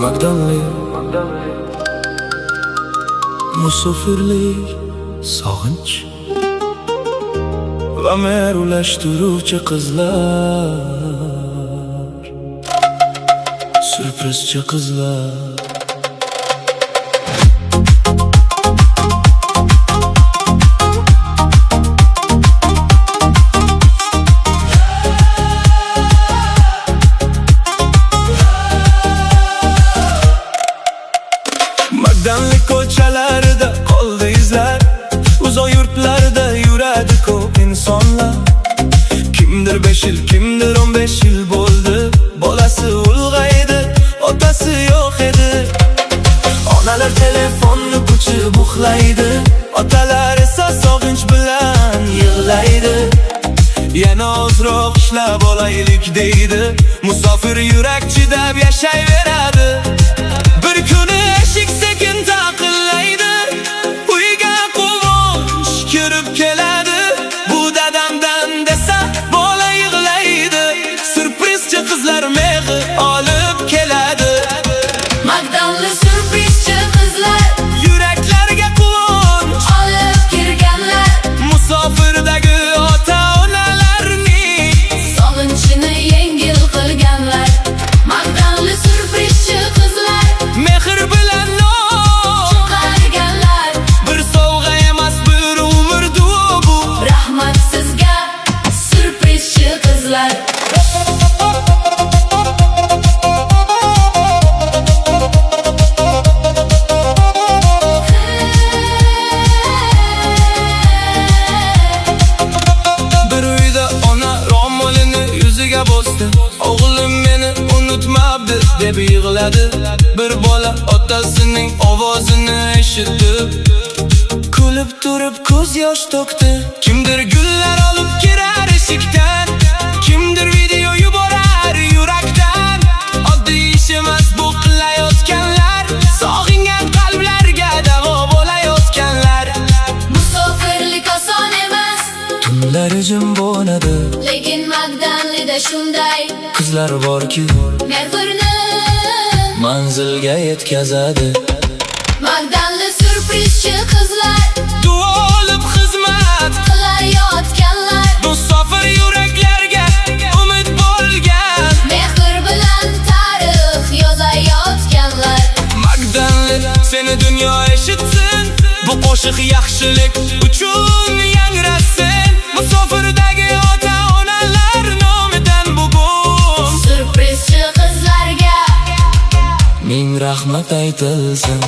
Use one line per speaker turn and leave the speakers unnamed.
Magdanli musofirlik, sog'inch va mehr ulashtiruvchi qizlar, syurprizchi qizlar. Magdanli ko'chalarida qoldi izlar. Uzoq yurtlarda yuradi ko'p insonlar. Kimdir 5 yil, kimdir 15 yil bo'ldi. Bolasi ulg'aydi, otasi yo'q edi. Onalar telefonni quchib uxlaydi, otalar esa sog'inch bilan yig'laydi. Yana ozroq ishlab olaylik deydi. Musofir yurak chidab yashayveradi. Bir kuni eshik sekin taqillaydi. Uyga quvonch kirib keladi. Bu dadamdan desa, bola yig'laydi. Syurprizchi qizlar mehr olib keladi.
Magdanli syurprizchi qizlar,
Yuraklarga quvonch
olib kirganlar,
musofirdagi ota onalarning
sog'inchini yengil qilganlar. Magdanli syurprizchi qizlar,
mehr bilan non
chiqarganlar.
Bir sovg'a emas, bir umr duo bu.
Rahmat sizga, syurprizchi qizlar.
Bir uyda ona ro'molini yuziga bosdi. O'g'lim meni unutmabdi deb yig'ladi. Bir bola otasining ovozini eshitib, kulib turib ko'z yosh to'kdi. Kimdir gullar olib kirar eshikdan, kimdir video yuborar yurakdan. Oddiy ish emas bu qilayotganlar, sog'ingan qalblarga davo bo'layotganlar.
Musofirlik oson emas,
Tunlari jim bo'ladi,
lekin Magdanlida shunday
qizlar borki,
mehrni
manzilga yetkazadi.
Magdanli syurprizchi qizlar,
Duo olib xizmat
qilayotganlar,
musofir yuraklarga umid bo'lgan.
Mehr bilan tarix yozayotganlar.
Magdanli, seni dunyo eshitsin. Bu qo'shiq yaxshilik uchun yangrasin. Musofirdagi ota onalar nomidan bugun
Syurprizchi qizlarga
ming rahmat aytilsin.